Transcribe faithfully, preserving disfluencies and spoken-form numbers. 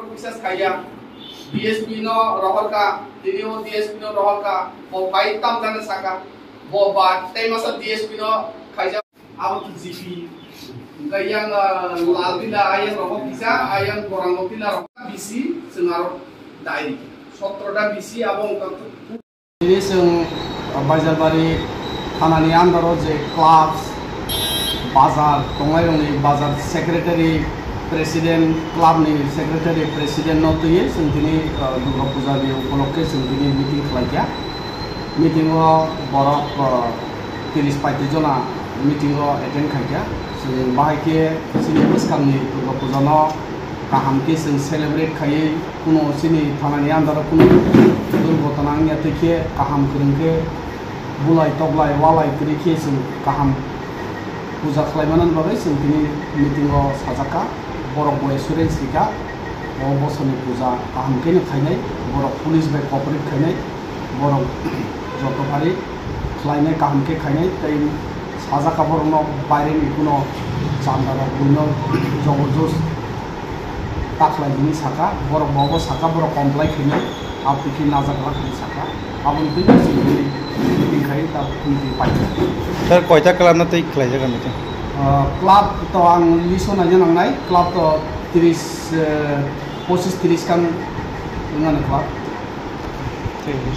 Bisas khaiya, D S P no rohorka, tini o D S P no rohorka, bo bai tam jani saka, bo ba tei masa D S P no khaija, abo to G P, hingke yang, ah, lal bila ayang rohor kisa, ayang borang no bila rohor, B C, chwng aro diary, sotro ta B C abo wngkha. Tini chwng Baijalbari thanani under o je clubs, bazar tongnairokni bazar secretary, president, club ni secretary, president no twiwi chwng tini, uh, Durga Puja ni upolokhe chwng tini meeting khlaikha. Meeting o borok, uh, tris paitris jona meeting o attend khaikha. Chwng bahai khe chini bwskangni Durga Puja no kaham khe chwng celebrate khaiwi, kuno chini thanani under o kuno durghotona wngya twi khe kaham kwrwng khe bulai toklai walai kwrwi khe chwng kaham puja khlai manani bagwi chwng tini meeting o sajak kha. Borok bo assurance rikha, o bosoni puja kaham khe no khainai, borok police bai cooperate khainai, borok joto phari khlainai kaham khe khainai tei sajak kha borokno baireni kuno chanda rok buino jobor jos ta khlai hwnwi sakha, borok bo obo sakha, borok comply khainai, abo twi khe najak rwkha hwnwi sakha, aboni twi chwng tini meeting khai ta meeting paikha. Sir, koita club no twi khlaijak ang meeting? Ah, club to ang list o naina nangnai, club to tris, eh, pochis tris khan wngmani club. Thik ache.